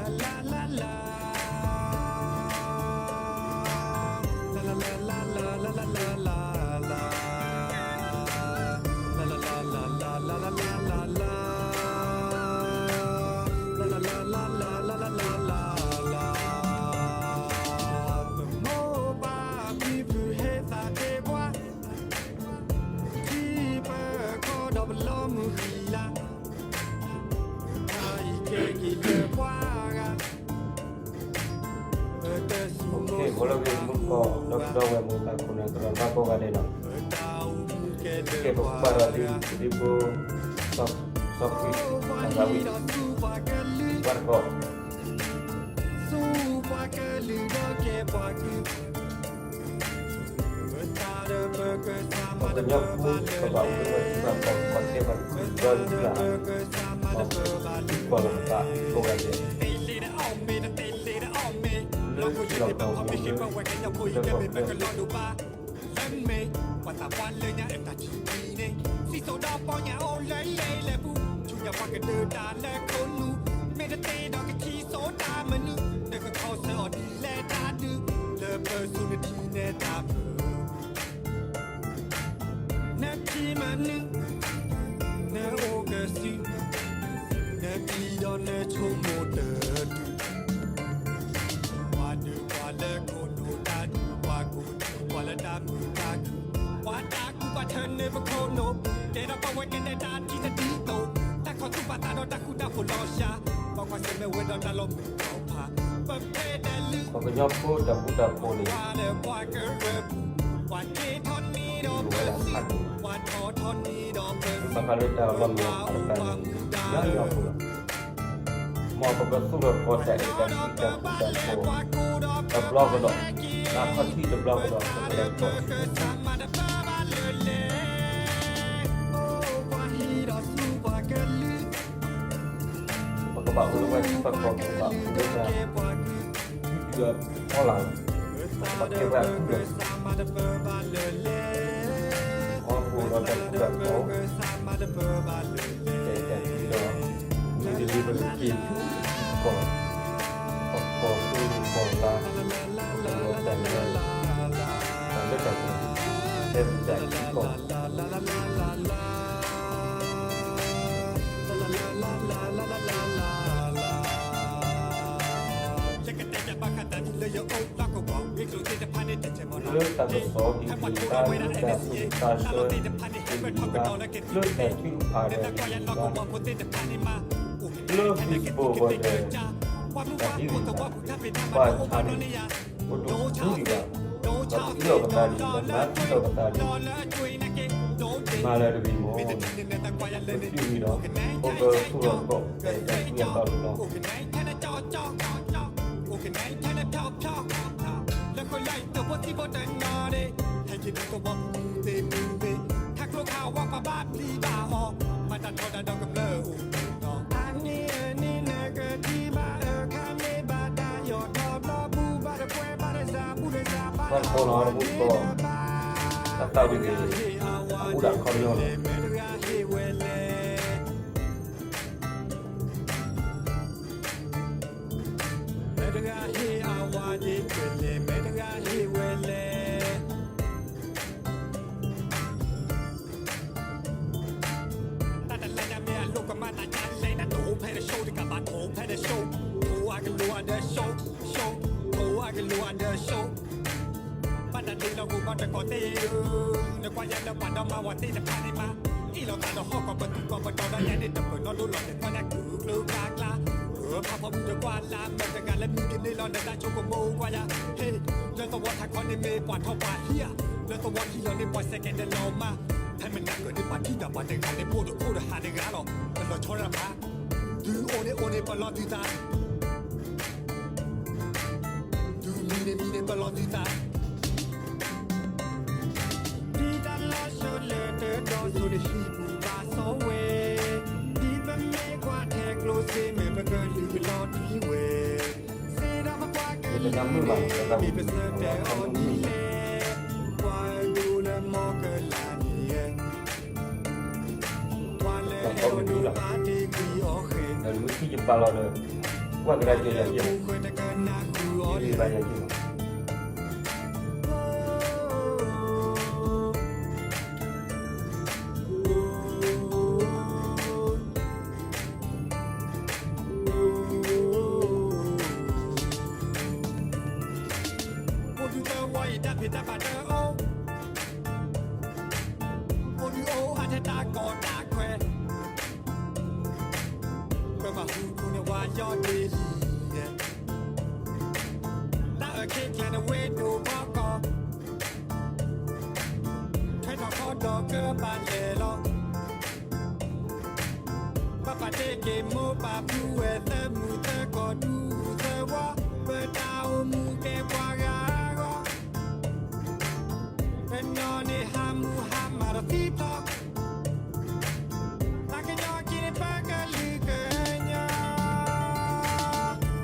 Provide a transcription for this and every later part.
လၢလၢလၢ ပမိၢ်ပၢ်ဖံဖုဟဲသးတဲပှၤ ထံပၢၤကီၢ်ဒီးပလီၢ်မုၢ်ဃံလၤ တၢ်အံၤကဲက့ၤလၢပှၤဂၤ ပတၢ်စူၤ ဖိလၢဂ့ၤမုၢ်ကီၢ် ဒီပုၢ်ဒီဝဲၢ်မိၢ်ပၢ်ခိၣ်နၢ်သရၣ်ဘၣ်ကိးဂၤဒဲးလီၤ. ကဲပကဘၣ်ဒီးဒ် ဒ်ဖိ စီၤခွံ စီၤသးဝံၣ် ဘၣ်တကီၢ် ဆူပှၤကလုာ်ဒီးကဲပှၤကုၢ် ပကညီဖိကဘၣ်အိၣ်လၢထံဘၣ်ကီၢ် ပှၤကဲပှၤကုၢ်ဒီတဖျၢၣ် ပကီၢ်လီၤပသးကိးဂၤဒဲး လၢထံလီၢ်ကီၢ်ပူၤလၢ လၢကီၢ်ပူၤလၢ လၢမ့ၢ် ပှၤသးပှၢ်လၢညါအတၢ်ထံၣ်န့ၣ် စံၣ်စိၤဒီးပီညါအိၣ်လၢလဲၤလဲၤပူၤ ဆူညါပှၤကဒုးတၢ်လၢခိၣ်နူာ် မ့ၢ်တသ့ဒီးကထံၣ်စိတၢ်မနုၤ နကခီဆၢအီၤဒ်လဲၣ်တၢ်ဒုး လၢပစိၤနထံၣ်န့ၢ်တၢ်ပၢ နထံၣ်မနုၤ နအိၣ်ကစု နထံၣ်ဒီးနဆိကမိၣ်တတုၤ ပှၤဒုးပှၤလၢခိၣ်နူာ်တၢ်ဒုး ပှၤကိးဒုးပှၤလၢတၢ်မုာ်တၢ်ခုၣ် ပှၤတၢ်ကူၣ်ပှၤထၢနုာ်ပခိၣ်နူာ် တဲဒီးပဝဲကတဲတၢ်ထံၣ်တဒ်သိး တၢ်ခီသူၣ်ပာ်သးဒီးတၢ်ဃူတၢ်ဖိးလီၤစှၤ ပှၤကွၢ်ဆၢၣ်မဲာ်ဝဲဒီးတၢ်လီၤမုၢ်လီၤဖး ပဖဲဒၣ်လံ ပှၤကညီဖိတၢ်ဃူတၢ်ဖိးန့ၣ် ပှၤကရၢပူၤ ပှၤက့ၤထီၣ်န့ၢ်ဒီးပစု ပှၤထီၣ်ထီၣ်န့ၢ်ဒီးပစု ဘၣ်ဃးလၢတၢ်လီၤမုၢ်လီၤဖးတဖၣ်န့ၣ် ယီယီဖိလီၤ မ်ပကသူၣ်ထီၣ်ကီၢ်တၢ်အဲၣ်တၢ်ကွံတၢ်ဃူတၢ်ဖိး တဘျီကဒီး တၢ်ခီၣ်ထံးတဘျီကဒီး ပကလဲၤကီၢ် ပကဘၣ်အိၣ်လၢပှၤထံပှၤကီၢ် ပကဘၣ်အိၣ်လၢတၢ် ဒုၣ်ဒွဲၣ်အီလၢ် ပကဘၣ်ကဲဝဲအကုၢ်အပှၤ အီၣ်ဃိဒီးတၢ်ဃူတၢ်ဖိး တၢ်အဲၣ်တၢ်ကွံဒီး မ့ၢ်တလၢပကက့ၤ ကီၢ် ပကီၢ်သူၣ်ကီၢ်သး ပကလီၤတၢ်လၢ တၢ်လၢတၢ်ပှဲၤ ဖဲပတၢ်ထံကီၢ် လၢတၢ်ကစီၣ်အံၤ လၢတၢ်ကစီၣ်အံၤ လၢတၢ်ထုကဖၣ်ဒီး လၢ Facebook ဒီး လၢတၢ်ဟ့ၣ်ဂံၢ်ဘါ ပှၤဆါန့ၣ် ပဒိၣ်ဒံးဘၣ် ပသံဒီးပသးဒံး ပမၤလၢတဂ့ၤမီၢ် ပသံဝံၤဒီး ပကသူၣ်ထီၣ်ကီၢ် ပတၢ်သံအသီတဘျီ ဘၣ်တခီလီၤ တၢ်ဘူၣ်တခီ တၢ်သၣ်ဝံၤန့ၣ် အအိၣ်ဒၣ်ခီပညီလီၤ. တၢ်တလါညါမ့ၢ်အလိၣ်ကမၣ်သးဒ်လဲၣ် နတိၤဖဲတၢ်ဆိတကးဘၣ် တိၤဖဲတၢ်ဆိ ထိအကလိၤအဒၢဆိ ဆိ ထိအကလိၤအဒၢဆိ ဘၣ်တၢ်ဒ့လီၤဂိၢ်ဘၣ်တကီၢ်သ့ၣ်ဧၢ, နကွၢ်ယဲလၢပှၤဒီမါဝၤသ့ၣ်တဖၣ်န့ၣ်မး, အ့ၣ်လိာ်သးဒီးဟီၣ်ကီၢ်ပသူၣ်ကီၢ်ပတီၤဒၣ်ယဲန့ၣ် တပၢၢ်နီၣ်ဒိၣ်လီၤတဲာ်သီညါကုၢ်ကျၢၤကျါကျါ, အဖးဖီမုၢ်တကွၢ်လၢ်မၢ်တဂၤလၢမံၤကန့ၢ်လီၤနတၢ်ဆိကမိၣ်ကွၢ်ယၤ, ဟ့ၣ်, လၢသဝီထးခီန့ၣ်မ့ၢ်ပှၤထီၣ်ပှၤဟံးဧါ, လၢသဝီထံလီၤန့ၣ်ပှၤစဲးကဲးဒဲးလီၤမး, ဖဲမနၤကၢၢ်န့ၣ်ပှၤထံၣ်တၢ်ပှၤတဂၤန့ၣ် ပိၢ်တခိၣ်တဟးတဂၤလီၤ, ပလီၤဆီဒၣ်မး, ဒုးအိၣ်န့ၣ်အိၣ်န့ၣ်ပလီၢ်သုသး ဒုးမံန့ၣ်မံန့ၣ်ပလီၢ်သုသး, ဒ်တၢ်လီၤဆီလၢတၢ်ဒီးစိၤတဟံၣ်ပူၤဘၣ်စီဝဲ, ဒ်ပမ့ၢ်ကွၢ်ထဲကျိၣ်စ့မ့ၢ်ပကလုာ်ကလီၤဒံးဝဲ, စ့ဒီးပပှၤကလုာ်မ့ၢ်ပစၢၤတဲအီၤဒ်လဲၣ်, ပှၤဒိၣ်လၢမီၢ်ကလၤန့ၣ် ပှၤလၢအဲၣ်ဒိးဒိၣ်ဘၣ်တ့ၢ်ကွံာ်အီၤဃဲၤ, ဒီးနမ့ၢ်ထံၣ်ယပာ်လီၤဒီး ကွၢ်ကဒါက့ၤယၤက့ၤ, ယဂံၢ်ဘါယၤက့ၤလီၤ. အိၣ်ဒုးသၢဝီအံၤ တၢ်ဖံးတၢ်မၤတအိၣ်, အိၣ်ဒုးအိၣ်အါထဲတၢ်ကီတၢ်ခဲ, ပမၤဟူထူန့ၢ်ဝါယီၤဒ်အံၤ, တၢ်အၢခ့ကျဲန့ၣ်ဝ့ၢ်ဒိၣ်ဘီကီၢ်, ထွဲထီၣ်ခီဒီးကဘၣ်လဲၤလီၤ. ဘၣ်ပာ်တ့ၢ်က့ၤမိၢ်ပၢ်ပုၢ်ဝဲၢ်သၢမုၢ်သၢကီၢ်ဒူသၢဝီ, ပတၢ်အိၣ်မူကဲပှၤဂၤအဂီၢ်, ပနီၢ်န့ၣ်ဟးမူဟးမၤဒီးသံဖျီ, ပှၤကညီက့ၤန့ၣ်ပကလုာ်ကညီ,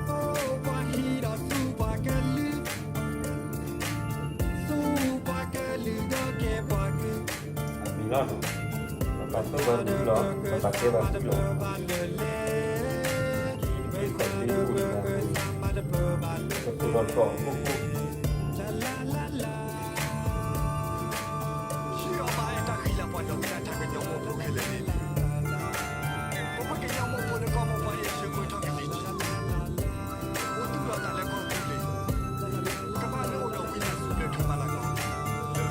အိၣ်ပှၤဟံးဒီးသူပှၤကလုာ်, သူပှၤကလုာ်ဒီးကဲပှၤကလုာ်, မံၤလီၤ, ပပာ်သူၣ်ပာ်သးလီၤ, ပပာ်ကဲပှၤသံလီၤ, က့ၤခီၣ်က့ၤအိၣ်လၢ ကသိၣ်လီၤတီၢ်အိၣ်အိၣ်, ထံအီၤဘၣ်အဲၣ်တၢ်ဃံလၤပှၤဒီးကနၣ်တၢ်ကညီမိၢ်ဖိခဲလၢာ်န့ၣ်, ပဝဲကညီမိၢ်ဖိလၢကီၢ်မိၢ်ပှၢ်အဲၣ်ဆၢကတီၢ်ကသံၣ်ထံ, အိၣ်သူၣ်လီၤသးလၢကီၢ်သူလ့ၤ, ကဘၣ်မ့ၢ်အိၣ်ဒီးဝံသးစူၤလၢထူၣ်ဘၣ်လၢ်ကီၢ်, လၢ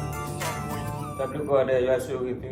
စီၤပူၤ, တၢ်ဘျုးကိးဂၤဒဲး ယွၤဆိၣ်ဂ့ၤသု,